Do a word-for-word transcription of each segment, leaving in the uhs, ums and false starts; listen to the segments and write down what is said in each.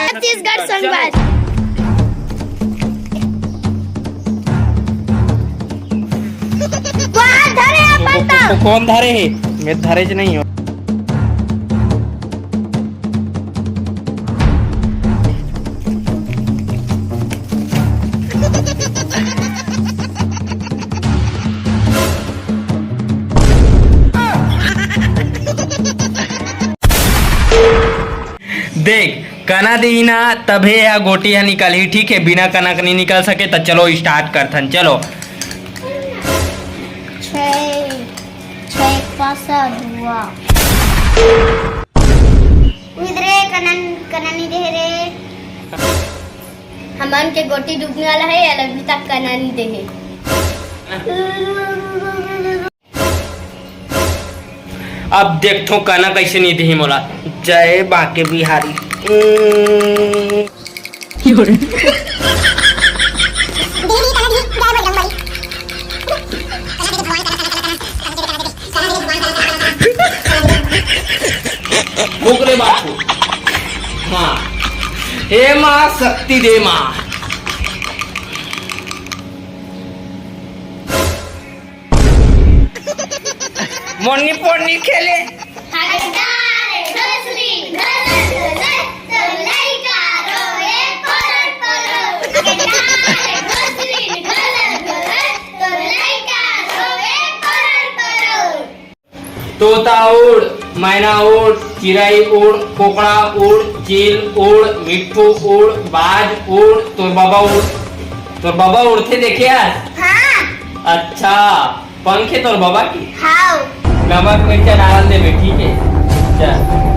छत्तीसगढ़ संगवारी। वाह, धरे अपन वो, वो, वो कौन धरे हे? मैं धरे च नहीं हो। देख, कना दिही ना, तभे या गोटी ह निकलही, ठीक है? बिना कना के नहीं निकल सके। त चलो, स्टार्ट करथन, चलो। छः, छः एक पाँच सात हुआ। उधरे कना, कना नहीं दे रे। हमन के गोटी डूबने वाला है, अभी तक कना नहीं दे है। अब देखथो कना कैसे नहीं दिही मोला। जय बांके बिहारी। उम्म। फूक रे बापू। हाँ। हे माँ शक्ति दे माँ। मोनी पोनी खेले। तोता उड़, मैना उड़, चिरई उड़, कोकड़ा उड़, चील उड़, मिट्ठू उड़, बाज उड़, तोर बाबा उड़। तोर बाबा उड़थे देखे हस? हाँ। अच्छा, पंख हे तोर बाबा के? हाँ। नमक मिर्चा डाल देबे, ठीक है? चल।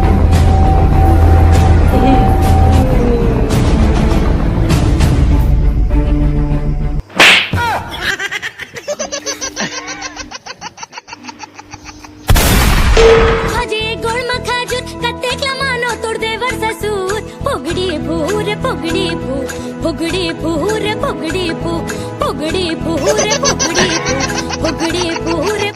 खजे गोड़ म खजूर, कतेक ल मानो तोर देवर ससुर। फुगड़ी फू रे फुगड़ी फू, फुगड़ी फू रे फुगड़ी फू, फुगड़ी फू रे फुगड़ी फू, फुगड़ी फू रे।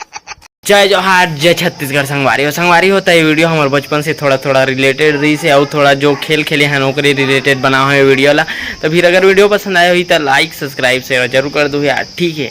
जय जोहार, जय छत्तीसगढ़ संगवारी हो। संगवारी हो, त ये वीडियो हमर बचपन से थोड़ा-थोड़ा रिलेटेड रहिस हे, अउ थोड़ा जो खेल खेले हन ओकरे रिलेटेड बनाए हों ये वीडियो ला। त फिर अगर वीडियो पसंद आए होही त लाइक, सब्सक्राइब, शेयर जरूर कर दू यार, ठीक है?